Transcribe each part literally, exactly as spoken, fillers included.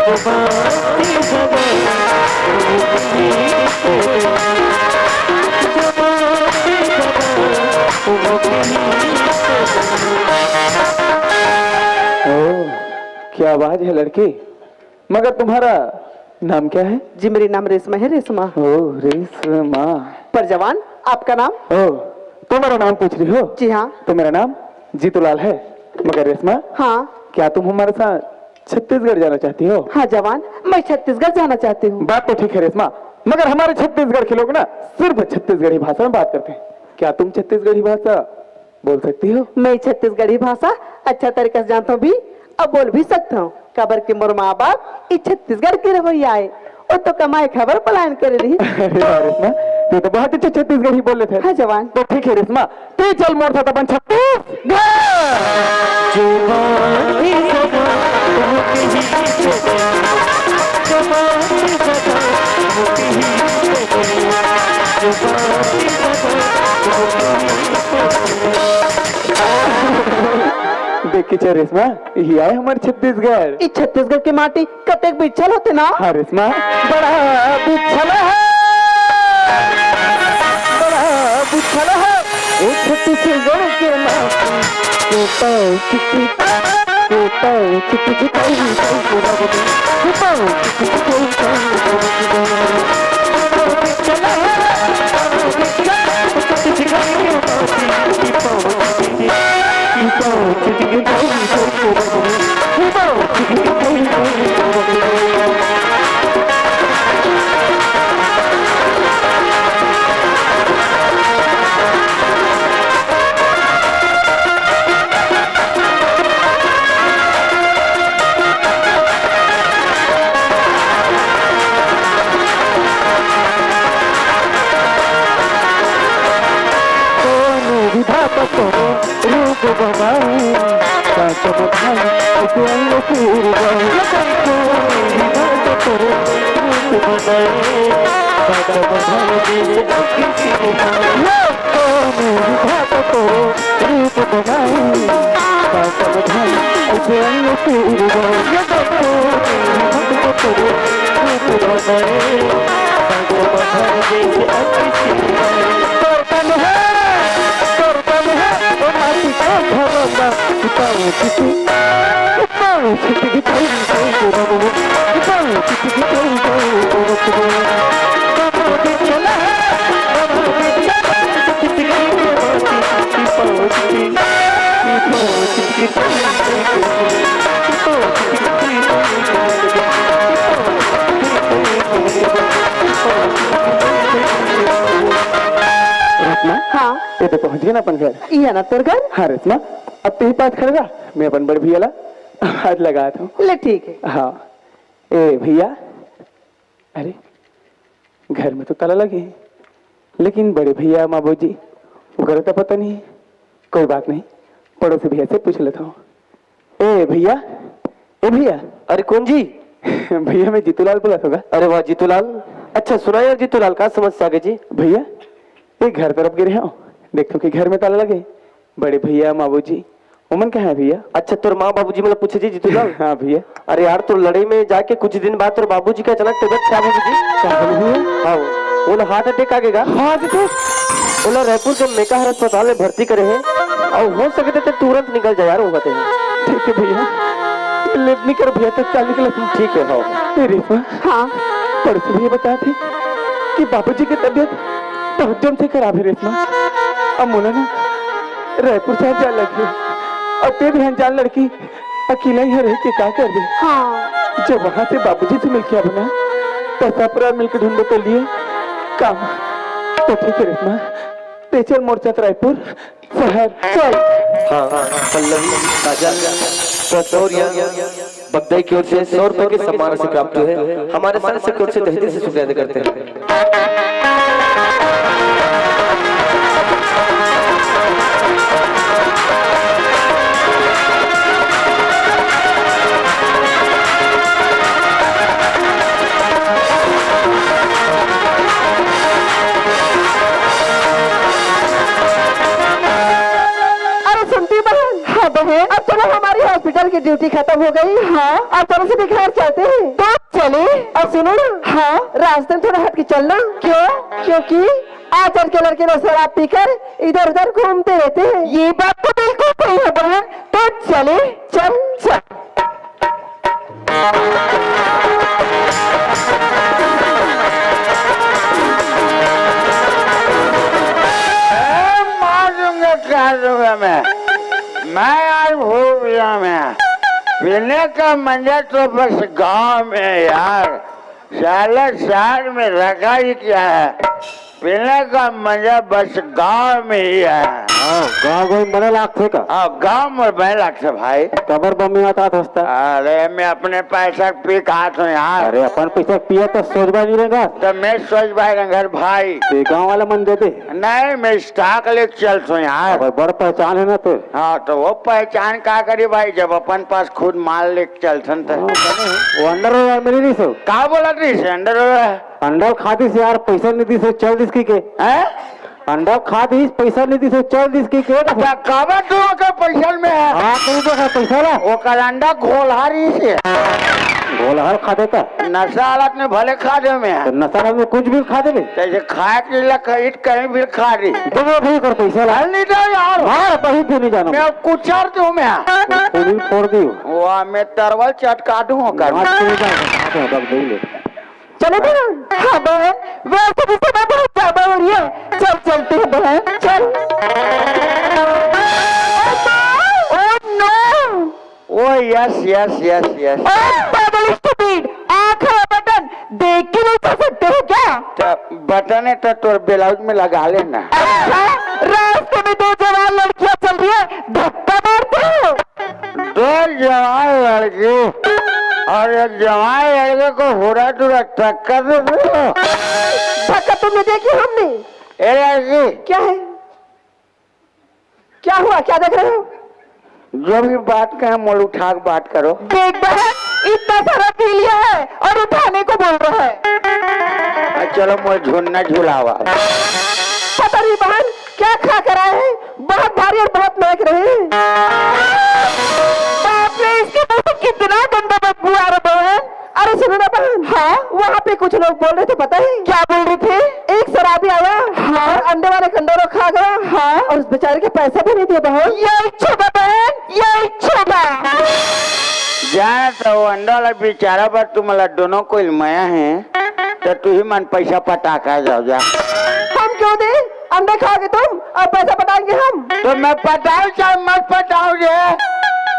ओह, क्या आवाज है लड़की। मगर तुम्हारा नाम क्या है? जी, मेरी नाम रेशमा है, रेशमा। ओह, रेशमा। पर जवान, आपका नाम? ओह, तो मेरा नाम पूछ रही हो? जी हाँ। तो मेरा नाम जीतूलाल है। मगर रेशमा, हाँ। क्या तुम हमारे साथ छत्तीसगढ़ जाना चाहती हो? हाँ जवान, मैं छत्तीसगढ़ जाना चाहती हूँ। बात तो ठीक है रेशमा, मगर हमारे छत्तीसगढ़ के लोग ना सिर्फ छत्तीसगढ़ी भाषा में बात करते हैं। क्या तुम छत्तीसगढ़ी भाषा बोल सकती हो? मैं छत्तीसगढ़ी भाषा अच्छा तरीका से जानता हूँ भी, अउ बोल भी सकता हूँ। काबर के मोर माँ बाप ई छत्तीसगढ़ के रहवइया आय, ओ तो कमाए खाए बर पलायन करे रही। अरे वाह रेशमा, तू तो बहुत अच्छा छत्तीसगढ़ी बोल लेथे। हाँ जवान। तो ठीक है रेशमा, तू चल मोर साथ अपन छत्तीसगढ़। देख के चल रेशमा, यही आय हमर छत्तीसगढ़। ई छत्तीसगढ़ के माटी कतेक बिछल होथे ना? हाँ रेशमा, बड़ा बिछल है, बड़ा बिछल है। ओ छत्तीसगढ़ के माटी, के पाँव चिकी, के पाँव चिकी चिकाई, चिकाई, चिकाई, के पाँव चिकी चिकाई, चिकाई, चिकाई। कोनो विधाता कोनो रूप बनाए, कांच में ढाल उसे अंग पूर्वा। कोनो विधाता कोनो रूप बनाए, कांच में ढाल उसे अंग पूर्वा। कोनो विधाता कोनो रूप बनाए, कांच में ढाल उसे अंग पूर्वा। कोनो विधाता कोनो रूप बनाए, कांच में ढाल उसे अंग पूर्वा। तन है, तोर तन है, ओ माटी के भरोसा, पाँव चिकी, पाँव चिकी, पाँव चिकी, पाँव चिकी, पाँव चिकी, पाँव चिकी। रत्ना, हाँ। ये तो पहुंच गए ना अपन घर। ये ना तोर घर? हाँ रेशमा, अब तू ही पास खड़े रह, मैं अपन बड़ भैया ला हाथ लगा दूं। ले ठीक है। हाँ। ए भैया, अरे घर में तो ताला लगे है, लेकिन बड़े भैया माँ बाबूजी वगैरह तो पता नहीं है। कोई बात नहीं, पड़ोसी भैया से पूछ लेता हूँ। ए भैया, ए भैया। अरे कौन जी? भैया मैं जीतूलाल बोलत हों गा। अरे वाह जीतूलाल, अच्छा सुना यार जीतूलाल, का समस्या आगे जी? भैया, ये घर तरफ गे रहेंव, देखथों कि घर में ताला लगे, बड़े भैया माँ बाबूजी ओमन कहाँ है भैया? अच्छा तोर माँ बाबूजी मन ला पूछे जी जीतूलाल। हाँ भैया। अरे यार तोर लड़ाई में जाके कुछ दिन बाद तोर बाबूजी के अचानक तबीयत खराब हो गे जी। का बोले भैया? हाँ, ओला heart attack आ गे गा। Heart attack? ओला रायपुर के मेकाहारा अस्पताल में भर्ती करे हे, अउ हो सके त तुरंत निकल जा यार, वो कहते हैं। ठीक है भैया, late नहीं कर भैया, तत्काल निकल। ठीक है, हाँ। ए रेशमा, हाँ। पड़ोसी भैया बताथे कि बाबूजी के तबीयत बहुत जम से खराब है रेशमा। अब मोला ना रायपुर शहर जाए लगही। अब ते ध्यान जान लड़की अकेला ही रह के का करबे? हाँ। जब वहां से बाबूजी से मिलके आबो ना, त सब परिवार मिलके ढूंढबो तो लिए काम। तो ठीक है रेशमा, ते चल मोर साथ रायपुर शहर चल। हाँ, पल्लवी, काजल, सौर्या, बगदई की ओर से सौ रुपए के सम्मान राशि प्राप्त हुई है। हमारे सदस्य की ओर से तहे दिल से शुक्रिया अदा करते हैं। अरे सुनती बहन, हाँ बहन। अब चलो हमारी hospital की ड्यूटी खत्म हो गई। हाँ। अब चलो सीधे घर चलते हैं। तो चले। और सुनो ना। हाँ। रास्ते में थोड़ा हट के चलना। क्यों? क्योंकि आजकल के लड़के लोग शराब पीकर इधर उधर घूमते रहते हैं। ये बात तो बिल्कुल सही है बहन। तो चले। चल, चल। ए, मार दूंगा, काट दूंगा मैं। मैं आज हो गया मैं। पीने का मजा तो बस गांव में है यार। साला शहर में रखा ही क्या है? पीने का मजा बस गांव में ही है। हाँ, गाँव गई मने लागथे का? हाँ, गांव में बने लागथे भाई। कबर बम्मी आता दोस्ता। अरे, मैं अपने पैसा पी खात हूँ यार। अरे, अपन पैसा पिया तो सोच भाई नहीं रहेगा। तो मैं सोच भाई रंगर भाई। ते गाँव वाला मन दे दे। नहीं, मैं स्टॉक लेके चलत हूँ यार। अबर बड़ पहचान है ना तो। हाँ, तो वो पहचान का करी भाई, जब अपन पास खुद माल लेके चलथन त। हाँ, वो अंडर हो यार, मेरी नहीं सो। का बोला रही से अंडर हो? अंडा खा दिस यार, पैसा नहीं दिस, चल दिस की के? हैं? अंडा खा दिस, पैसा नहीं दिस, चल दिस की के? का, काबर तू ओकर पैसा में है? हाँ, तू देखा पैसा ला। ओकर अंडा घोलहा रही से। घोलहा खा देता। नशा हालत में भले खा दे में। तो नशा हालत में कुछ भी खा दे में। जैसे खाए के लिए कहीं, कहीं भी खा रही। दे दे भाई कर पैसा ला। हल नहीं दे यार। मार, कहीं भी नहीं जाना। मैं कुचर दूं मैं। पूरी फोड़ दी। वाह, मैं तरवल चटका दूं ओकर। मार, तू जा, खा दे, बस दे ले। चलो बहन। हाँ बहन, वैसे भी समय बहुत ज्यादा हो रही है। चल, चलते हैं बहन, चल। Oh no! Oh yes, yes, yes, yes. Oh, पागल stupid, आँख है बटन, देख के नहीं चल सकते हो क्या? तो बटन है तो तोर ब्लाउज में लगा लेना। अच्छा, रास्ते में दो जवान लड़कियां चल रही है, धक्का मारते हो? दो जवान लड़की और एक जवान लड़के को हुरा टुरा टक्कर दे दो। धक्का तुमने देखी, हमने। ए लड़की, क्या है? क्या हुआ, क्या देख रहे हो? जो भी बात कहे, मुड़ उठा के बात करो। देख बहन, इतना सारा पी लिया है और उठाने को बोल रहा है। आ, चलो, मोर झुन्ना झुलावा। पता नहीं बहन, क्या खा कर आए हैं, बहुत भारी और बहुत महक रहे हैं। बाप रे, इसके मुंह से कितना गंदा बदबू आ रहा है बहन। अरे सुनो ना बहन। हाँ? वहाँ पे कुछ लोग बोल रहे थे, पता है? क्या बोल रहे थे? एक शराबी आया। हाँ? और अंडे वाले कंडोरो खा गया। हाँ? और उस बेचारे के पैसा भी नहीं दिया बहन। ये इच्छा बा बहन, ये इच्छा बा। जाए तो वो अंडा वाला बेचारा बा, तुम ला दोनों कोई मया है, तो तू ही मन पैसा पटाखा जाओ जा। हम क्यों दे? अंडे खाओगे तुम और पैसा पटाएंगे हम। तो मैं पटाऊं चाहे मत पटाऊं रे,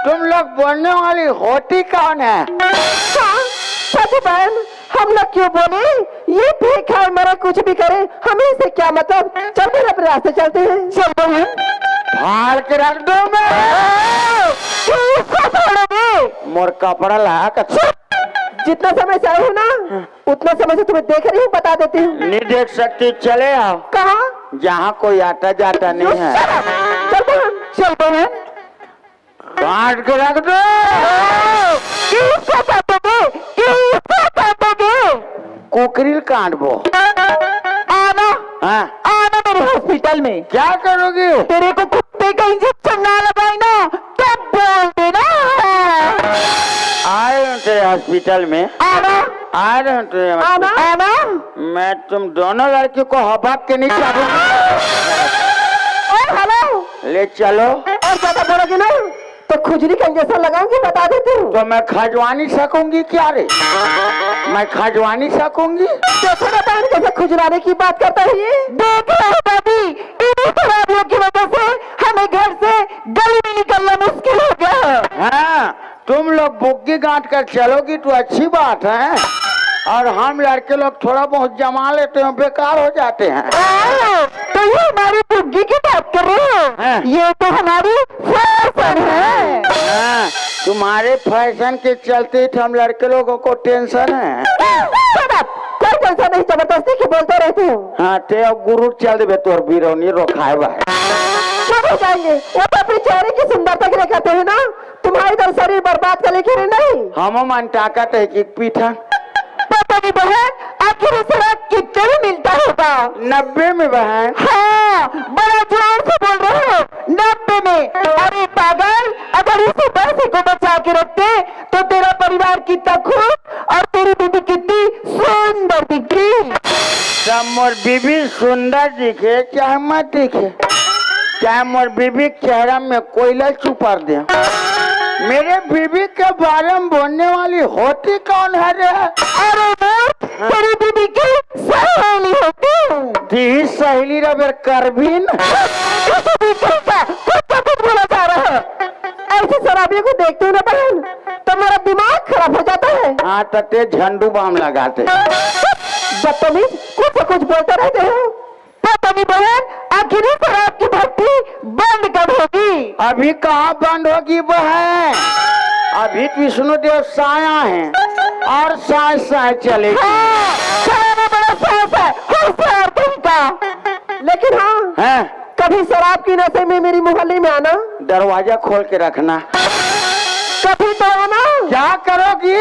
तुम लोग बोलने वाली होती कौन है? हाँ, सच बहन, हम लोग क्यों बोले? ये भी खाए मरे कुछ भी करे, हमें इससे क्या मतलब? चल फिर अपने रास्ते चलते हैं। चल बहन। फाड़ के रख दूं मैं। क्यों इसको फाड़ोगे? मोर कपड़ा ला के। जितना समय से आए हो ना, उतना समय से तुम्हें देख रही हूँ, बता देती हूँ। नहीं देख सकती, चले आओ। कहाँ? जहाँ कोई आता जाता नहीं है। चल बहन। चल बहन। काट के रख दो। किसको काटोगे? किसको काटोगे? कुकरी ल काटबो। आना। हाँ। आना मेरे हॉस्पिटल में। क्या करोगी? तेरे को कुत्ते का इंजेक्शन ना लगाए ना, तब बोल देना। आए हूँ तेरे हॉस्पिटल में। आना। आ रहे हैं तेरे आना। हॉस्पिटल। आना। मैं तुम दोनों लड़की को हबक के नहीं काटूंगा। ओ, हेलो। ले चलो। और ज्यादा बोलोगे ना, तो खुजली का इंजेक्शन लगाऊंगी, बता देती हूँ। तो मैं खजवा नहीं सकूंगी क्या रे? मैं खजवा नहीं सकूंगी? देखो ना बहन, कैसे खुजलाने की बात करता है ये। देख रहे हो भाभी, इन्हीं खराबियों की वजह से हमें घर से गली में निकलना मुश्किल हो गया है। हाँ, तुम लोग बुग्गी गांठ कर चलोगी तो अच्छी बात है, और हम लड़के लोग थोड़ा बहुत जमा लेते हैं, बेकार हो जाते हैं। ओह, तो ये हमारी बुग्गी की बात कर रहे हो? हाँ। ये तो हमारी फैशन है। हाँ, तुम्हारे फैशन के चलते ही तो हम लड़के लोगों को टेंशन है। Shut up! कोई टेंशन नहीं, जबरदस्ती की बोलते रहते हो। हाँ, ते अब गुरु चल देबे तोर बिरौनी रोखाए बा। सब हो जाएंगे, वो तो अपनी चेहरे की सुंदरता के लिए करते हैं ना। तुम्हारी तरह शरीर बर्बाद करने के लिए नहीं। हम मन ताकत है कि पीठा। पता नहीं बहन, आखिर ये शराब कितने में मिलता होगा? नब्बे में बहन। हाँ, बड़ा जोर से बोल रहे हो। नब्बे में। अरे पागल, अगर इसी पैसे को बचा के रखते तो तेरा परिवार कितना खुश और तेरी बीबी कितनी सुंदर दिखती। तब मोर बीबी सुंदर दिखे चाहे मत दिखे, चाहे मोर बीबी के चेहरा में कोयला चुपर दे, मेरे बीबी के बारे में बोलने वाली होती कौन है रे? अरे मूर्ख, तेरी बीबी की सहेली होती। दी सहेली रबर करबिन। इसे भी कैसा कुछ ना कुछ बोला जा रहा है। ऐसे शराबियों को देखते हो ना बहन, तो मेरा दिमाग खराब हो जाता है। हाँ, तो ते झंडू बाम लगाते। बदतमीज, कुछ ना कुछ बोलते रहते हो। पता नहीं बहन, आखिर इस शराब की भट्टी बंद कब होगी? अभी कहाँ बंद होगी बहन? अभी तो विष्णुदेव साया है और साय साय चलेगी। हाँ, चलाना बड़ा साहस है, होशियार तुम का। लेकिन हाँ, हैं? कभी शराब के नशे में मेरी मोहल्ले में आना। दरवाजा खोल के रखना। कभी तो आना। क्या करोगी?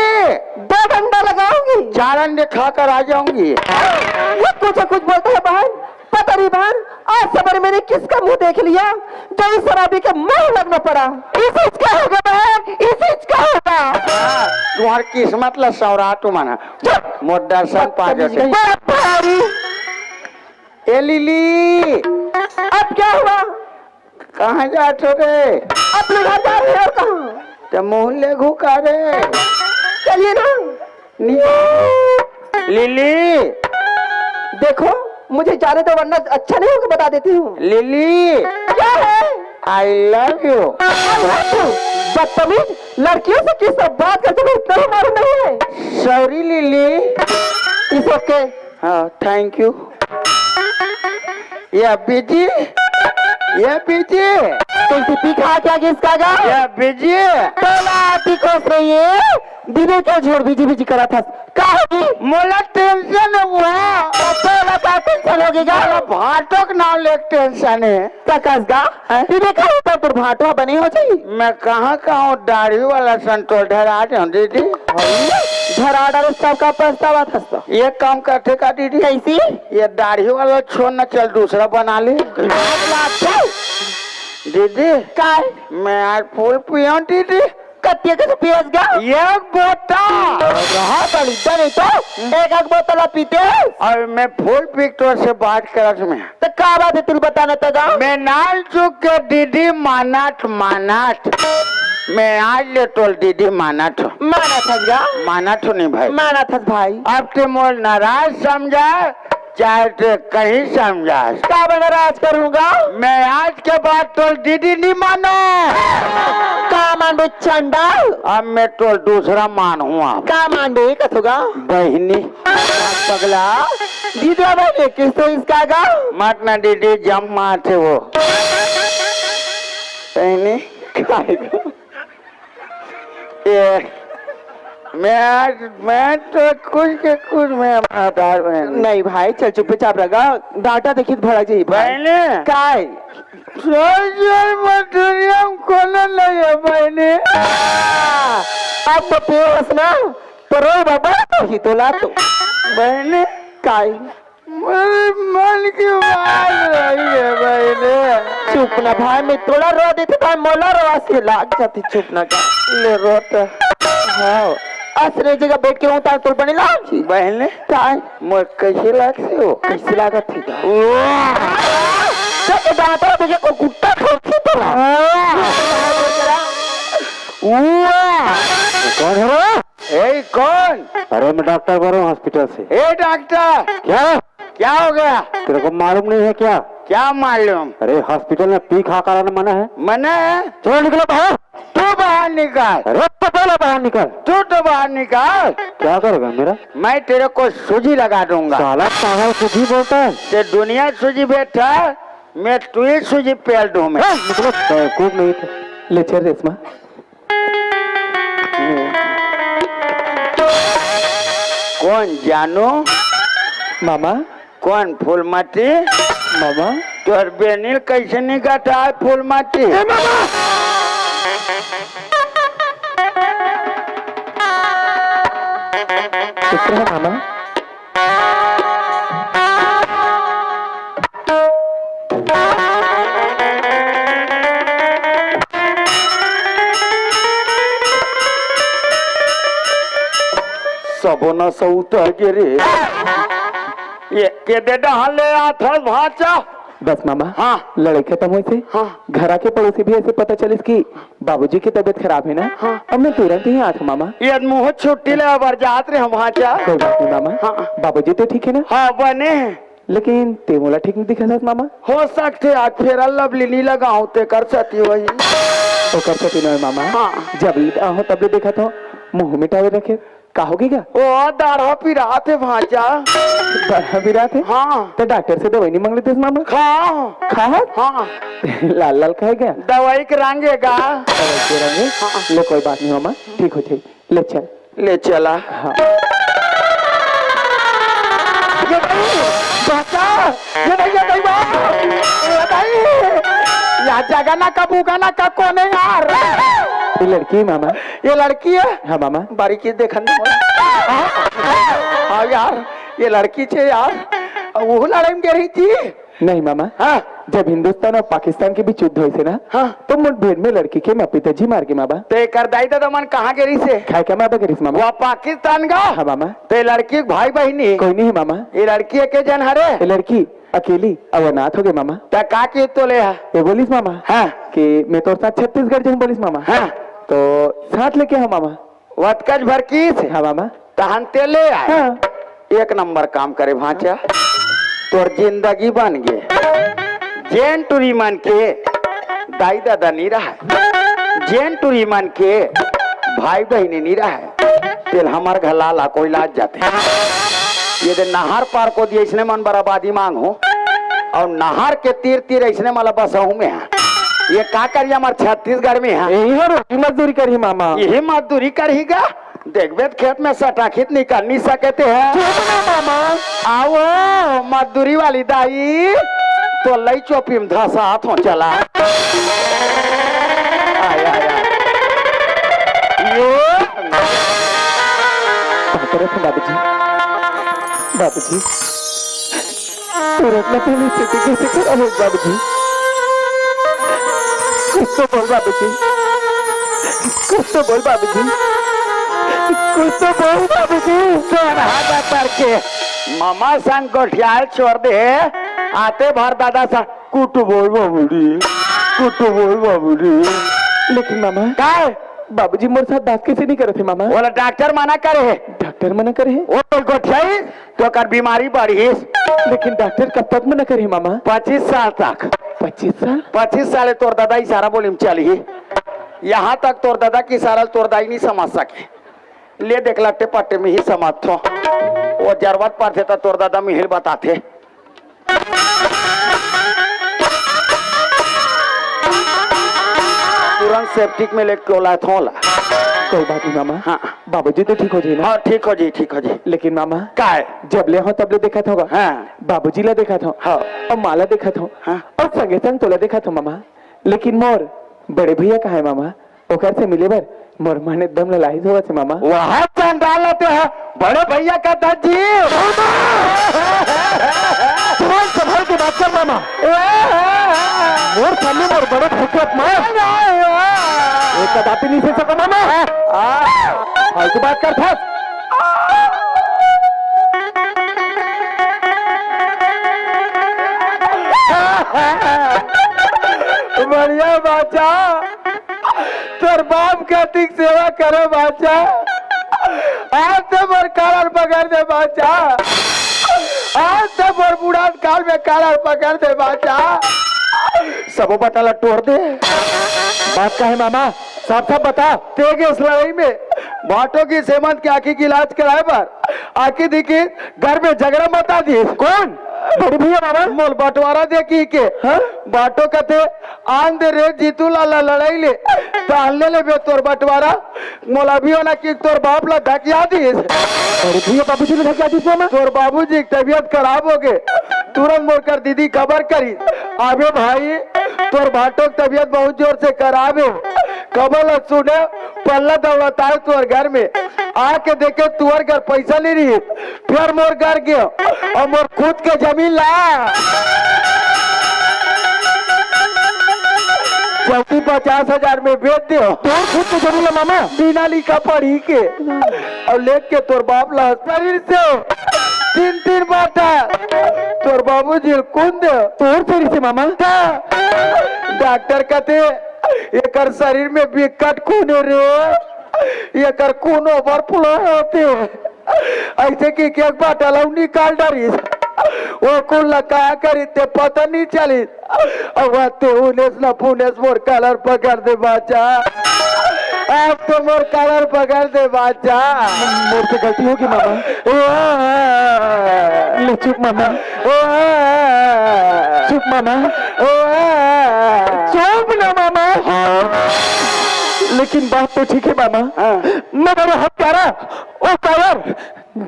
दो डंडा लगाऊंगी। चार अंडे खाकर आ जाऊंगी। ये कुछ कुछ बोलते हैं बहन, पता नहीं बहन, आज सवेरे मैंने किसका मुंह देख लिया जो इस शराबी के मुंह लगना पड़ा। इसी का होगा बहन, इसी का होगा। तुम्हार किस्मत ला सौरा तू माना। चुप। मोर दर्शन पा बदतमीज जाते। कहीं। बड़ा भारी। ए लिली, अब क्या हुआ? कहाँ जात हो रे? अपने घर जा रहे हैं और कहाँ? ते मुंह ले घुका रे। चलिए ना। नी-, लिली। देखो, मुझे जाने दो वरना अच्छा नहीं होगा, बता देती हूँ। लिली। क्या है? I love you। बदतमीज, लड़कियों से किस तरह बात करते हो, इतना भी मालूम नहीं है। Sorry lily. It's okay। हाँ, thank you। ये बीजी, ये बीजी। कैसे पी खा क्या किसका गा? ये बीजी। तोला आती कोस रही है, दिने के झोर बीजी बीजी करा था। का होगी? मोला tension हुआ। तो तोला का tension होगी गा? मोला भाटो के नाम ले tension है। का कस गा? हैं? दिने का ऊपर तोर भाटो बनी हो जाई। मैं कहाँ कहाँ दाढ़ी वाला संतोल धरा दे हूँ दीदी। धरा डालो सबका पछतावा था। एक काम करते का दीदी? कैसी? ये दाढ़ी वाला छोड़ ना, चल दूसरा बना ले। दीदी, काय? मैं आज full पिया हूँ दीदी। कत्तिया के तो पियस गा? एक बोतल। रहा बड़ी बड़ी तो एक एक बोतल पीते। और मैं full पिक्चर से बात करत में। तो का बात है तू बताना तो गा? मैं नाल चुक के दीदी मानत मानत। मैं आज ले तोल दीदी मानत हो। मानत हस गा? मानत हो नहीं भाई। मानत हस भाई। अब ते मोर नाराज समझा, चाहे ते कहीं समझा। का मैं नाराज करूंगा? मैं आज के बाद तोल दीदी नहीं मानो। का मानबे चंडाल? अब मैं तोल दूसरा मान हुआ। का मानबे कथोगा? बहिनी। पगला। दीदी बहिनी किस तो इसका गा? मत ना दीदी जम मारते वो। बहिनी। काय गा? ये, मैं आज, मैं तो कुछ के कुछ मैं आधार में नहीं। नहीं भाई, चल चुपचाप रह गा। डाटा देखित भड़ा जी भाई। बहने। काय? सोशल मटेरियल खोले लगे बहने। अब तो पेवस ना, तो रो बाबा, तो ही तो ला तो। बहने। काय? मेरे मन की बात रही है भाई ने। चुप ना भाई, मैं तोला रो देते भाई, मोला रो आस के लाग जाती, चुप ना कर। ले रो तो। हाँ। आसरे जगह बैठ के उतार तोल बने लाग जी। बहने। काय? मोर कैसे लाग से हो? कैसे लागत थी का? वाह! तो दांतों पे को कुत्ता ठोकी तो। वाह! वाह! कौन है रे? ए, कौन? अरे, मैं डॉक्टर बोल रहा हूँ हॉस्पिटल से। ए, डॉक्टर! क्या? क्या हो गया? तेरे को मालूम नहीं है क्या? क्या मालूम? अरे, हॉस्पिटल में पी खा कराना मना है। मना है? चलो, निकलो बाहर। तू बाहर निकल। अरे, तो पहले बाहर निकल। तू तो बाहर निकल। क्या करेगा मेरा? मैं तेरे को सूजी लगा दूंगा। साला पागल सूजी बोलता है। ते दुनिया सूजी बैठा, मैं तू ही सूजी पेल दूं मैं। ए, मतलब बेवकूफ नहीं था। ले चल रेशमा। कौन जानू? मामा। कौन फूलमती? मामा। तोर बेनिल कैसे निकलता है फूलमती? ए मामा। किस तरह मामा? तबो न सऊत गे रे। ये के दे डहान ले आथस भांचा? बस मामा। हाँ। लड़ाई खत्म होइसे। हाँ। घर आके पड़ोसी भी ऐसे पता चलिस कि बाबूजी की तबीयत खराब है ना। हाँ। अब मैं तुरंत ही आत हूँ मामा। ये मुँह छुट्टी ले बर जात रे हम भांचा। कोई बात नहीं मामा। हाँ। बाबूजी तो ठीक है ना? हाँ, बने। लेकिन ते मोला ठीक नहीं दिखत हस मामा। हो सकथे आज फेयर लवली नी लगाहूं ते कर सती वही। तो कर सती नोहे मामा। हाँ। जब आहो तब ले देखत हो, मुंह मिटावे रखे। का होगे गा? ओ दाढ़ा पिरात हे भांचा। दाढ़ा पिरात हे? हाँ। तो डॉक्टर से दवाई नहीं मांग लेते मामा? खा। खा? हाँ। लाल लाल खाए क्या? दवाई के रंग हे गा। दवाई के रंग हे? हाँ। ले कोई बात नहीं मामा, ठीक हो जाए। ले चल। ले चला। हाँ। ये नहीं, बचा, ये नहीं, ये नहीं, ये नहीं। या जगह ना कबू का ना का कोने यार। ये लड़की है मामा। ये लड़की है? हाँ मामा। बारीकी देखन दे। हाँ यार, ये लड़की छे यार। वो लड़ाई में गे रही थी। नहीं मामा। हाँ। जब हिंदुस्तान और पाकिस्तान के बीच युद्ध होइसे ना, हाँ। तो मुठभेड़ में लड़की के माँ पिताजी मार गे मामा। ते कर दाई ददा मन कहाँ गे रहिसे? खाए का मामा गे रहिस मामा। वो पाकिस्तान गा? हाँ मामा। ते लड़की के भाई बहिनी? कोई नहीं है मामा। ये लड़की एके जन हरे? ये लड़की अकेली अब अनाथ हो गए मामा। त का की तो ले हा? ये बोलिस मामा हाँ। कि मैं तोर साथ छत्तीसगढ़ जाऊँ बोलिस मामा। हाँ। तो साथ लेके हाँ मामा। वतकच भर किस? हाँ मामा। तहन ते ले आए। हाँ। एक नंबर काम करे भांचा, तोर जिंदगी बन गे। जेन टुरी मन के दाई ददा नी रहय, जेन टुरी मन के भाई बहिनी नी रहय, तेल हमर घर ला ला कोई लाज जाथे। ये दे नहर पार को दिए इसने मन बराबादी मांग हो, और नहर के तीर तीर इसने मला बसहूं में है। ये का करिए हमर छत्तीसगढ़ में है। यही है रोटी मजदूरी करही मामा। यही मजदूरी करही गा। देखबे त खेत में सटाखित निकल नहीं सकते हैं। चुप ना मामा। आओ मजदूरी वाली दाई, तो लई चोपी में धसात हो चला। आय, आय, आय। ये बाप रे बाबूजी, बाबूजी। तू रत्ना पहले स्थिति कैसे खराब हो बाबूजी? कुछ तो बोल बाबूजी, कुछ तो बोल बाबूजी, कुछ तो बोल बाबूजी। तोर हाथ पर के मामा संग गोठियाल छोड़ दे, आते भर दादा सा कुछ तो बोल बाबूजी, कुछ तो बोल बाबूजी। लेकिन मामा, काय? बाबूजी मोर साथ बात कैसे नहीं करे थे मामा? बोला डॉक्टर मना करे है। डॉक्टर मना करे है? वो तो गोठियाई तो कर बीमारी बढ़िस। लेकिन डॉक्टर कब तक मना करे मामा? पच्चीस साल तक। पच्चीस साल? पच्चीस साल तोर दादा इशारा बोली में चली। यहाँ तक तोर दादा की इशारा तोर दाई नहीं समझ सके। ले देख लट्टे पट्टे में ही समझ थो। वो जरूरत पड़थे तो तोर दादा मिहिल बताथे। तुरंत सेप्टिक में लेके ओला थोला। कोई बात नहीं मामा। हाँ। बाबूजी तो ठीक हो जाए ना? हाँ, ठीक हो जाए, ठीक हो जाए। लेकिन मामा, काय? जब ले हो तब ले देखा था। हाँ। बाबूजी ला देखा था। हाँ। और माला देखा था। हाँ। और संगे संग तोला देखा था मामा। लेकिन मोर बड़े भैया कहाँ है मामा? ओकर से मिले बर मोर मन एकदम ललाहित होवत हे मामा। वहाँ चंडाल ते है बड़े भैया का दज्जी। संभाल, संभाल के बात कर मामा। मोर सामने मोर बड़े भैया के अपमान। ये कदापि नहीं सह सको मामा। फालतू बात कर फस। बढ़िया बाचा। तोर बाप के अधिक सेवा करे बाचा। आज ते मोर कालर पकड़ दे बाचा। आज ते मोर बुढ़ान काल में कालर पकड़ दे बाचा। सबो बटा ला टोर दे। बात का है मामा? साफ साफ बता। तेगे इस लड़ाई में बाटो की सेमंत की आंखी की इलाज कराए बर आंखी दिखी घर में झगड़ा मचा दिस। कौन? बड़े भैया बाबा? मोर बंटवारा देखी के। हाँ? बाटो कथे, "आन दे रे जीतू लाला लड़ाई ले, तान ले लेबे तोर बंटवारा।" मोला भी होना कि तोर बाप ला धकिया दिस। बड़े भैया बाबूजी ने धकिया दिस मामा? तोर बाबूजी की तबीयत खराब हो गए, तुरंत मोर कर दीदी खबर करी। अबे भाई, तोर बाटो की तबीयत बहुत जोर से खराब है, खबर ला सुने, पल्ला दौड़ता है तोर घर में, आके देखे तुअर घर पैसा नहीं रही, फिर मोर घर गयो और मोर खुद के जमीन ला। चौकी पचास हजार में बेच दे। तोर खुद के जमीन ला मामा। बिना लिखा पढ़ी के। अउ लेके तोर बाप ला शरीर से तीन तीन बाटा। तोर बाबूजी ल खून दे। तोर शरीर से मामा। हाँ। डॉक्टर कहते, एकर शरीर में विकट खून हे रे, एकर खून overflow होथे। अइसे कहिके एक बाटा ला निकाल डारिस। ओ खून ला का करिस ते पता नइ चलिस। अब ते उनेस न पुनेस मोर कलर पकड़ दे बाचा। अब तो मोर कलर पकड़ दे बाचा। मोर से गलती होगे मामा। वाह। ले चुप मामा। वाह। चुप मामा। वाह। चुप ना मामा। हाँ। लेकिन बात तो ठीक हे मामा। हाँ। मगर वो हत्यारा, वो कायर,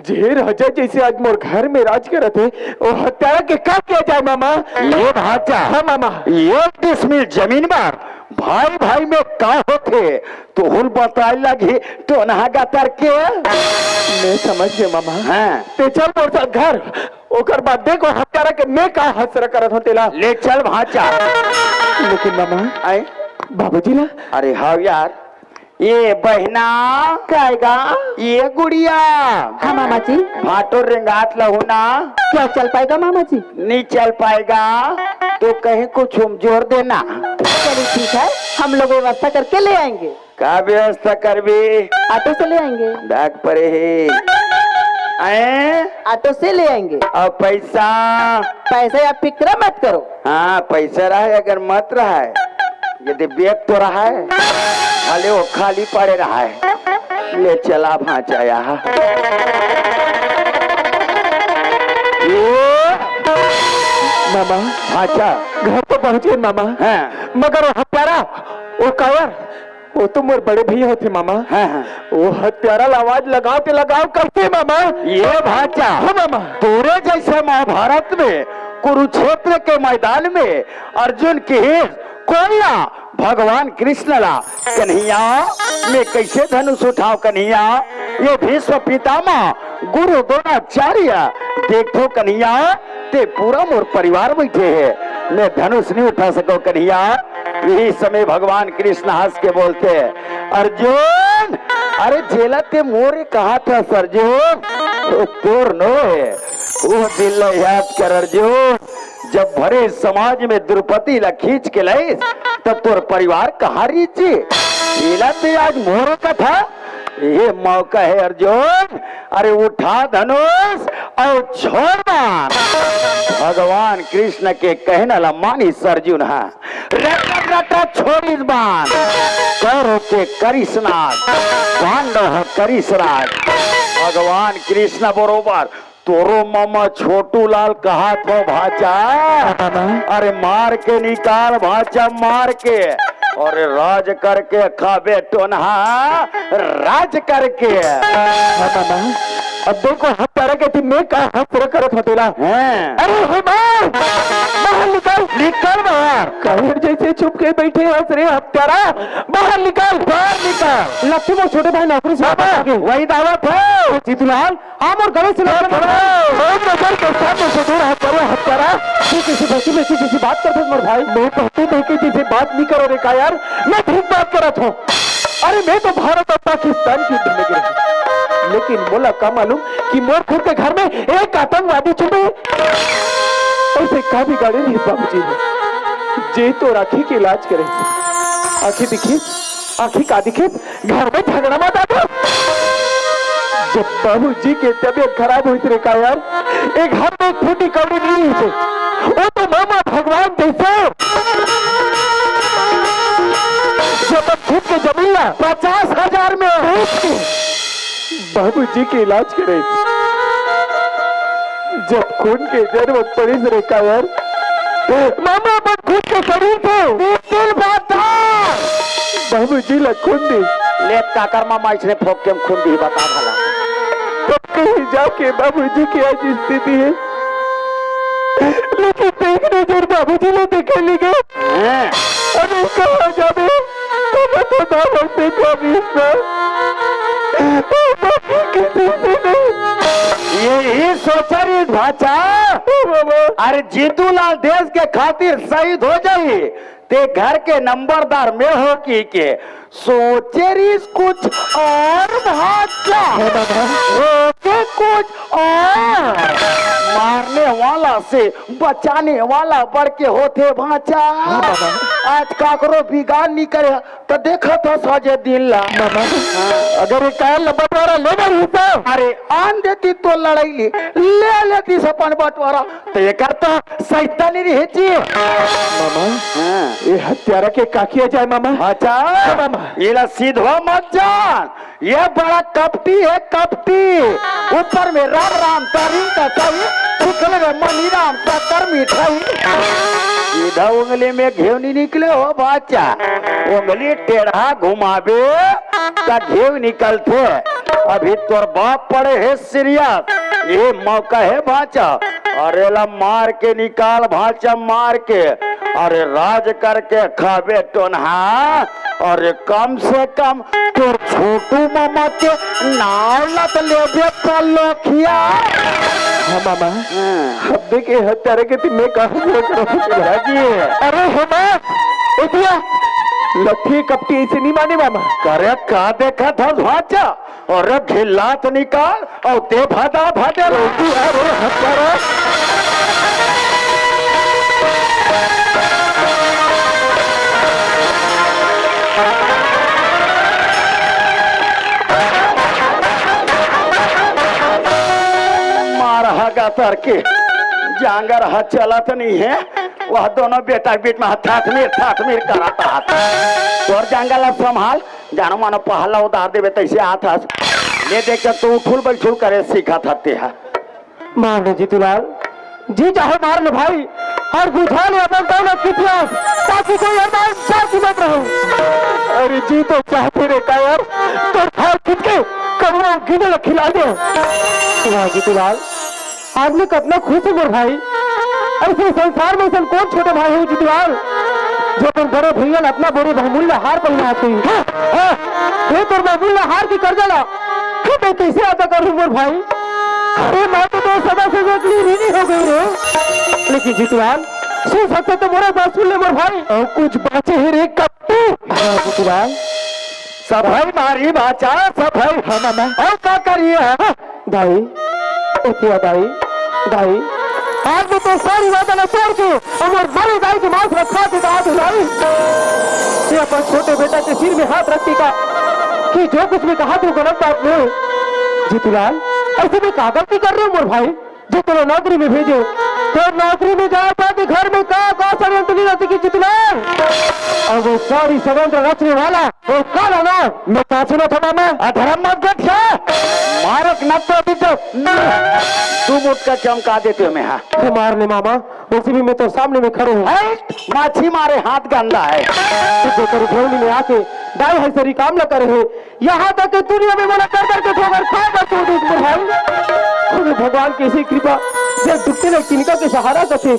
जे राजा जइसे आज मोर घर में राज करत हे, वो हत्यारा के का किया जाए मामा? ये भांचा, हाँ मामा। एक डिसमिल जमीन बर भाई भाई में का होथे, तोहू ल बताए लगही टोनहा गतर के। मैं समझ गेंव मामा। हाँ। ते चल मोर साथ घर, ओकर बाद देख वो हत्यारा के मैं का हसरत करत हों तेला। ले चल भांचा। लेकिन मामा, आए? बाबूजी ला? अरे हाँ यार, ये बहिना। काय गा? ये गुड़िया। हाँ मामा जी। भाटो रेंगात लहू ना। क्या चल पाएगा मामा जी? नहीं चल पाएगा, तो कहीं कुछ उमजोर देना। चलिए ठीक है, हम लोग व्यवस्था करके ले आएंगे। का व्यवस्था करबे? ऑटो से ले आएंगे। डाक परे हे। आए? ऑटो से ले आएंगे। अउ पैसा? पैसा या फिक्र मत करो। हाँ, पैसा रहे अगर मत रहे, यदि बैग तो रहे, खाली वो खाली पड़े रहे। ले चला भांचा यहाँ। ये मामा, भांचा। घर तो पहुंचे मामा। हाँ। मगर वो हत्यारा, वो कायर, वो तो मोर बड़े भैया होथे मामा। हाँ, हाँ। वो हत्यारा ला आवाज लगाव ते लगाव कइसे मामा? ये भांचा। हाँ मामा। तोरे जइसे महाभारत में कुरुक्षेत्र के मैदान में अर्जुन किहिस कोन ला, भगवान कृष्ण ला, कन्हैया मैं कइसे धनुष उठाव कन्हैया, ये भीष्म पितामह गुरु द्रोणाचार्य, देखथों कन्हैया, ते पूरा मोर परिवार बइठे हे, मैं धनुष नइ उठा सकों कन्हैया। यही समय भगवान कृष्ण हंस के बोलथे, अर्जुन, अरे जेला ते मोर कहत हस अर्जुन, वो तोर नोहे, वो दिन ला याद कर अर्जुन, जब भरे समाज में द्रौपदी ला खींच के लाइस, त तोर परिवार कहाँ रहिस? एला ते आज मोर कथा, ये मौका हे अर्जुन, अरे उठा धनुष अउ छोड़ बाण। भगवान कृष्ण के कहना ला मानिस अर्जुन ह, रटा रटा छोड़िस बाण। कौरव के करिस नाश, पांडव ह करिस राज। भगवान कृष्ण बरोबर तोरो मामा छोटू लाल कहत हों भांचा। हाँ, मामा। अरे मार के निकाल भांचा, मार के। अरे राज करके खाबे टोनहा, राज करके। हाँ, मामा। अब देखो, हत्यारा के ती मैं का हसरत करत हों तेला। हैं। अरे हे मार, बाहर निकल। निकल बाहर। कायर जइसे छुप के बइठे हस रे हत्यारा, बाहर निकल। बाहर निकल। लगथे मोर छोटे भाई नौकरी से बाबा, वापस आ गे। वही दावत हे। जीतूलाल, हाँ, मोर गले से लग गया। नजर के सामने से दूर हट करो, हट करा। तू किसी भौंकी में से किसी बात करत हस, मोर भाई? मैं भौंकी में किसी बात नहीं करो रे कायर, मैं ठीक बात करत हों। अरे, मैं तो भारत अउ पाकिस्तान के युद्ध में गिरे, लेकिन मोला का मालूम कि मोर खुद के घर में एक आतंकवादी छुपे। अइसे का बिगाड़े रहिस बाबूजी ने, जे तोर आँखी के इलाज करे, आँखी दिखिस, आँखी का दिखिस, घर में झगड़ा मचा दो। जब बाबूजी के तबीयत खराब होइस रे कायर, ए घर में एक फूटी कौड़ी नहीं रहिस। वो तो मामा भगवान जइसे, जब खुद के जमीन ला पचास हजार में बेच के बाबूजी के इलाज करे। जब खून के जरूरत पड़िस रे कायर, मामा अपन खुद के शरीर से तीन तीन बाटा बाबूजी ला खून दी। ले काकर मामा अइसने फोकटे म खून दी, बता भला। कहीं जाके बाबूजी के आज स्थिति हे, लेकिन देख नजर बाबूजी ला देखे नइ गे। हैं? अरे कहाँ जाबे? तब तो दादा से कमिस ना। बाकी किसी से नहीं। यही सोचा रहिस भांचा। ओ बाबा। अरे जीतू लाल देश के खातिर शहीद हो जाही, ते घर के नंबरदार में हो कि के सोचे रिस कुछ और भांचा। हाँ, बाबा। होके कुछ और। मारने वाला से बचाने वाला बढ़ के होथे भांचा। हाँ, बाबा। आज काकरो बिगाड़ नी करे, त देखत हस अजे दिन ला। मामा, अगर ये काल ला बंटवारा लेना रही तो? अरे, आन देती तो लड़ाई ले, ले लेती अपन बंटवारा। त एकर त सैतानी रहे जी। मामा, हाँ। ये हत्यारा के का किया जाए मामा? अच्छा, हाँ, मामा। एला सीधवा मत जान, ये बड़ा कपटी है, कपटी। ऊपर में राम राम, तरी का तरी, सुखल में मनी राम, शक्कर मिठाई। सीधा उंगली में घेवनी निकले हो बाचा, उंगली टेढ़ा घुमाबे त घेव निकलथे। अभी तोर बाप पड़े हे सीरियस, ये मौका हे भांचा। अरे ला मार के निकाल भांचा, मार के। अरे राज करके खाबे टोनहा। अरे कम से कम तोर छोटू मामा के नाव ला तो लेबे पलोखिया। हाँ मामा, हाँ। अब देखे हत्यारे के तिन्ने कहा पूरा करो। राजी। अरे हेमंत, ए भैया, लठी कपटी ऐसे नहीं माने मामा। करे का देखा था भांचा? अरे घिल्लात निकाल अउ ते भदा भदे। अरे हत्यारा। मार हगा तर के जांगर ह चलत नहीं है। वह दोनों बेटा के बीच में थाटमीर थाटमीर करत हाथ। तोर जांगर ला संभाल, जानो मानो पहला उधार देवे तैसे हाथ हस। ले देख के तू उठुल बैठुल करे सीखत हते हा। मार ले जीतूलाल, जी चाहे मार ले भाई, और बुझा ले अपन दौलत की प्यास, ताकि कोई हमारे साथ ही मत रहे। अरे जी तो चाहते रे कायर, तो भाई खुद के करुणा गिने खिला दे। वाह जीतूलाल, आज मैं कतना खुश हूँ मोर भाई। अइसे संसार में अइसन कौन छोटे भाई हो जीतूलाल, जो अपन बड़े भैया ला अपना बड़े बहुमूल्य हार पहनात होही। हाँ, हाँ, ये तोर बहुमूल्य हार के कर्जा ला, हाँ, मैं कैसे अदा करूँ मोर भाई? अरे मैं तो तोर सगा से जो इतनी ऋणी हो गई रे। लेकिन जीतूलाल, सुन सकते तो मोर बात सुन ले मोर भाई। अउ कुछ बाचे हे रे कट्टू। हाँ, जीतूलाल। सभई मारी भांचा, सभई। हाँ, मामा। अउ का करिए, हाँ? दाई, एतिया दाई, दाई, आज मैं तोर सारी वादा ला तोड़ के अउ मोर मरे दाई के मांस ला खा के कहा तू दाई। ते अपन छोटे बेटा के सिर में हाथ रख के कहा कि जो कुछ मैं कहा तू गलत बात नहीं। जीतूलाल, अइसे मैं का गलती कर रहे हो मोर भाई? जो तोला नौकरी में भेजे, तो नौकरी में जाए बाद घर में का, का षड्यंत्र नहीं रहती कि जीतूलाल? अउ वो सारी षड्यंत्र रचने वाला वो काला ना, मैं का सुना था मामा? अधर्म मत गठिया, मारक न तो अभी तो तू मुट का चमका देते हो मैं, हाँ। हे मार ले मामा, वैसे भी मैं तो सामने में खड़े हूँ। है, माछी मारे हाथ गंदा है। तो जेकर उठौनी में आके दाई है सरी काम न करे है, यहाँ तक के दुनिया में मोला कर कर के ठोकर खाए बर छोड़ दे मोर भाई। अरे भगवान के ऐसी कृपा, जब डूबते लोग तिनका के सहारा करते,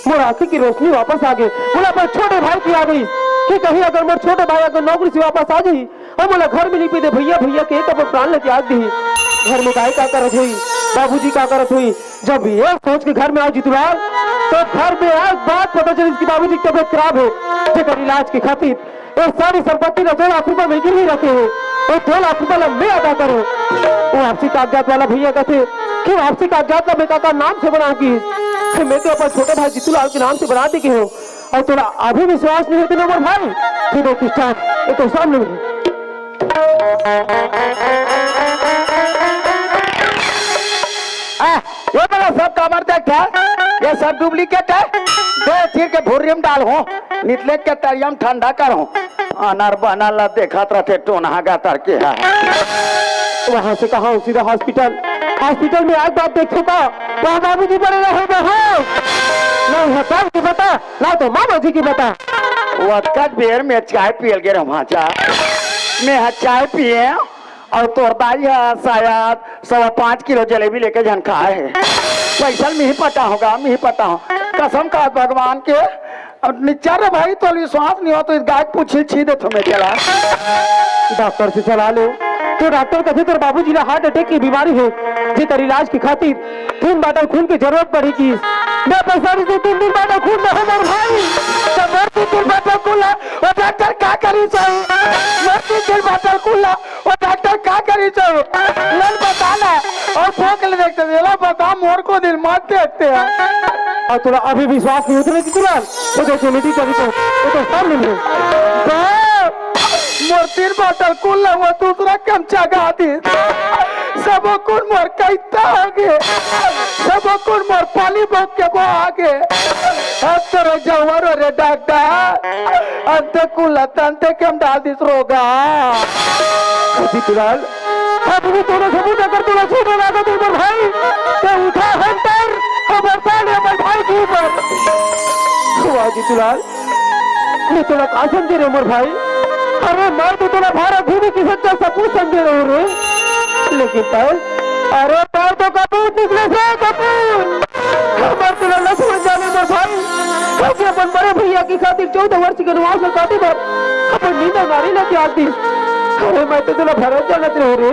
मोर आँखी की रोशनी वापस आ गई। मोला अपन छोटे भाई की आ गई कि कहीं अगर मोर छोटे भाई अगर नौकरी से वापस आ जाही, हम मोला घर में नहीं पीते भैया, भैया के एक अपन प्राण ले त्याग दी। घर में दाई का करत हुई, बाबूजी का करत हुई, जब ये सोच के घर में आओ जीतूलाल, तो घर में आए बाद पता चली कि बाबूजी की तबीयत खराब है, जेकर इलाज के खातिर ये सारी संपत्ति ला दो लाख रुपए में गिरवी रखे हे। ये दो लाख रुपए ला मैं अदा करूँ। वो वापसी कागजात वाला भैया कहते कि वापसी कागजात ला मैं काकर नाम से बनाऊँ कि मैं तो अपन छोटे भाई जीतूलाल के नाम से बना दे के हूँ। अउ तोला अभी विश्वास नहीं होते ना मोर भाई, तू देख इस time ये तो सामने में। आ, ये बड़ा सब काबर देख है, ये सब duplicate है। दे चीर के भुर्री में डाल हो, नितले के तरिया में ठंडा कर हो। अनर बनर ला देखत रहते टोनहा गातर के है। वहाँ से कहा सीधा hospital, hospital में आग बात देखो का, वहाँ बाबूजी पड़े रहे हो। नहीं है बाप की बता, ना तो मामा जी की बता। वतकत बेर में चाय पियल गे रहा जा, मैं हा चाय पिए अउ तोर दाई ह शायद सवा पाँच किलो जलेबी लेके झन खाए हे। पैसा ल मिही पटा होगा, मिही पटा हो। कसम का भगवान के। अब निच्चा रे भाई, तो विश्वास नहीं हो तो इस गाय के पूछी छी दे तुम्हें चला। डॉक्टर से सलाह ले, तो डॉक्टर कथे तोर बाबूजी ला heart attack की बीमारी हे, जेकर इलाज की खातिर तीन bottle खून की जरूरत पड़ी कि मैं पसारी से तीन दिन बाद खून ना हो मोर भाई। तो मोर तीन दिन बाद खून ला, वो डॉक्टर का करी सही? मोर तीन दिन बाद खून ला, वो डॉक्टर का करी सही? नन बता ना। और भोंक ले देखते, ये ला बता, मोर को दिल मत देखते हैं। और तोला अभी विश्वास नहीं होता ना कि तोला, वो देखिए, नहीं कभी तो, वो तो सब मिल गए। बा, मोर तीन बाटल कुल ला वो दूसरा कम जगा दी। सबो कुन मोर कैता आगे, सबो कुन मोर पानी भोग के वो आगे। अब तो रे जवार रे डॉक्टर, अंत कुल तंते कम डाल दिस रोगा। जीतूलाल, अब भी तोरा सबूत अगर तोरा झूठ लगा दे मोर भाई, तो उठा हंटर, खबरदार है मोर भाई के ऊपर। वाह जीतूलाल, मैं तोला का समझे रे मोर भाई? अरे मैं तो तोला भारत भूमि की सच्चा सपूत समझे रहूं रे। लेकिन तय, अरे तय तो कपूत निकले से कपूत। हमर तोला न समझ जाने मोर भाई। कैसे अपन बड़े भैया की खातिर चौदह वर्ष के वनवास में काटे बर अपन नींदा नारी ला त्याग दी। अरे मैं तो तोला भारत जानत रहूं रे।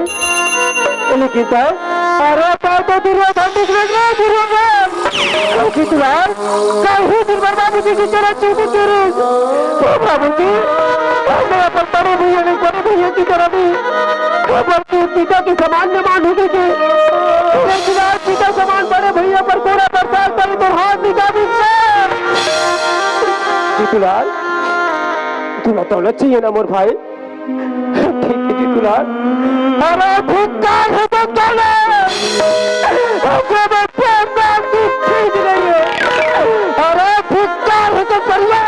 लेकिन तय, अरे तय तो दुर्योधन निकले रे दुर्योधन। जीतूलाल, काहे दिन भर बाबूजी की तरह चूक के रे? हे बाबूजी, मैं अपन बड़े भैया ने बड़े भैया की तरह भी, वो बल्कि पिता के समान न मान हो गए। हे जीतूलाल, पिता समान बड़े भैया पर कोड़ा बरसात पर तो हाथ निकाल दे। जीतूलाल, तोला दौलत चाहिए ना मोर भाई? ठीक है जीतूलाल। अरे धिक्कार है तो चले। ओके मैं प्रेम नाम की चीज नहीं है। अरे धिक्कार है तो चले।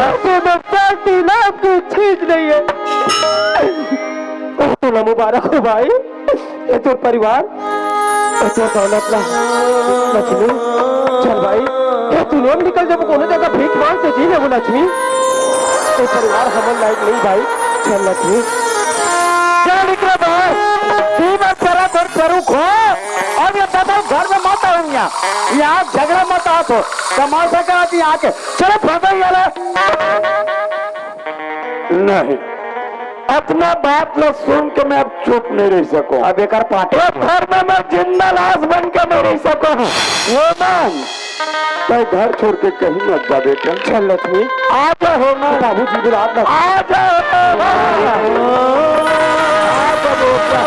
ओके मैं प्रेम नाम की चीज नहीं है। ओ, तोला मुबारक हो भाई। ये तोर परिवार, ये तोर दौलत ला। लक्ष्मी, चल भाई, ये तू लोग निकल जब कोनो जगह भीख मांग के जी लेबो लक्ष्मी। ये परिवार हमन लायक नहीं भाई, चल लक्ष्मी। क्या निकला बाहर? तीन बार चला तोर परू खो, और ये दादा घर में मत आऊंगा। यहाँ झगड़ा मत आ तो, तमाशा करा थी यहाँ के। चलो भागो ये ला। नहीं, अपना बात ला सुन के मैं अब चुप नहीं रह सकूं। अब एकर पाटे ये घर में मैं जिंदा लाश बन के नहीं रह सकूं। हेमंत, मैं घर छोड़ के कहीं मत जा बेटा। चल लक्ष्मी। आ जा हेमंत। बाबूजी बुला ना। आ जा। आ जा बेटा।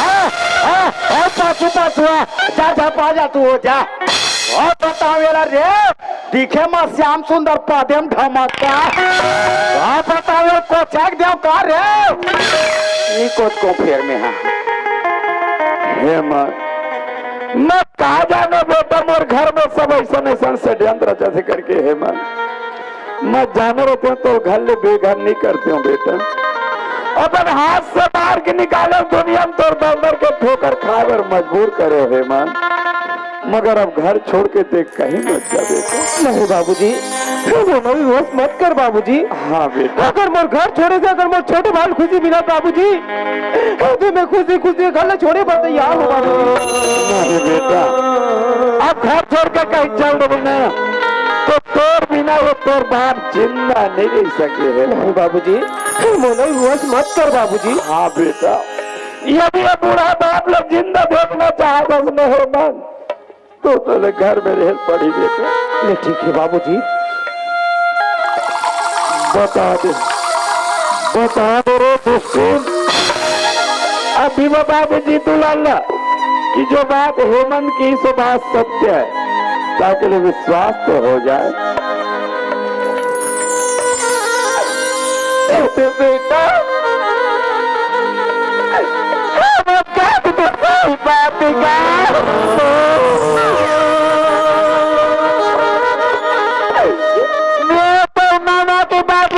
आ, आ, आ, पाछू, पाछू आ। जा, जा, पा जा तू, हो जा। और बताओ यार रे। दिखे मा श्याम सुंदर, पादे म धमाका। का बताओ, कोचक देव का रे? नी कोचको फेर में, हाँ। हे माँ, मैं का जानो बेटा, मोर घर में सब ऐसन ऐसन षड्यंत्र रचथे करके, हे माँ। मैं जानो रहते हो तो घर ले बेघर नहीं करते हो बेटा। अपन हाथ से मार के निकाले दुनिया में तोर बंदर के ठोकर खाए बर मजबूर करे, हे माँ। मगर अब घर छोड़ के ते कहीं मत जा बेटा। नहीं बाबूजी, फिर वो विवश मत कर बाबूजी। हाँ बेटा। अगर मोर घर छोड़े से अगर मोर छोटे भाई ल खुशी मिला बाबूजी, तो मैं खुशी खुशी घर ल छोड़े बर तैयार हूँ बाबूजी। नहीं बेटा, अब घर छोड़ के कहीं चल देबे ना, तो तोर बिना वो तोर बाप जिंदा नहीं रह सके है। नहीं बाबूजी, मोला विवश मत कर बाबूजी। हाँ बेटा, यदि ये बूढ़ा बाप लोग जिंदा देखना चाहत हस न हेमंत, तो तोले घर में रहे पड़ी बेटा। ले ठीक है बाबूजी। बता दे, बता दे रे दुष्टिन, अभी बता दे जीतू लाला कि जो बात हेमंत की सो बात सत्य है, ताकि ले विश्वास तो हो जाए। बेटा, हम बाप का। मैं तो नाना के बाप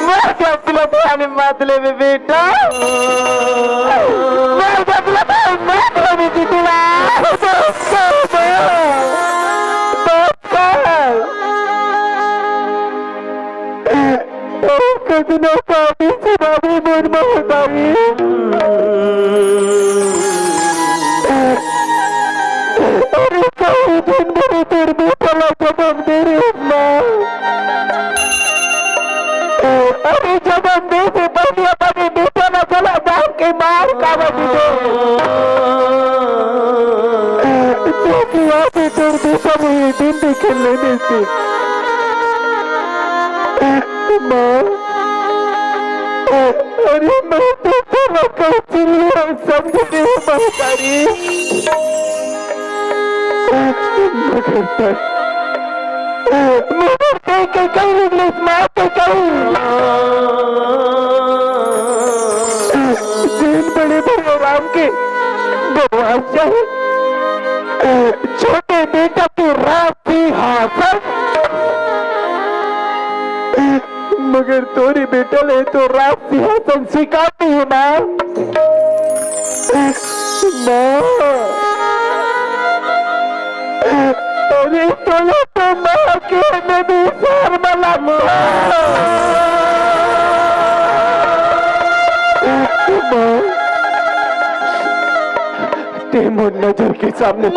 मैं गलती पानी मत लेबे बेटा। मैं गलती पानी मत लेबे जीतूलाल। कतनो पानी से बाबू मोर महतारी। अरे कई दिन मेरे तेरे में चला जन्म दे रे माँ। माँ, अरे मैं तो तेरा कौशल समझ रही हूँ, महतारी। मगर तैं, मगर तैं के कहीं निकले, माँ के कहीं। तीन बड़े भगवान के बनवास जाए, छोटे बेटा के राज सिंहासन। मगर तोरे बेटा ले तो राज सिंहासन स्वीकार नहीं होना। माँ, अरे तोला तो माँ के में भी शर्म लगता। माँ, तैं मोर नजर के सामने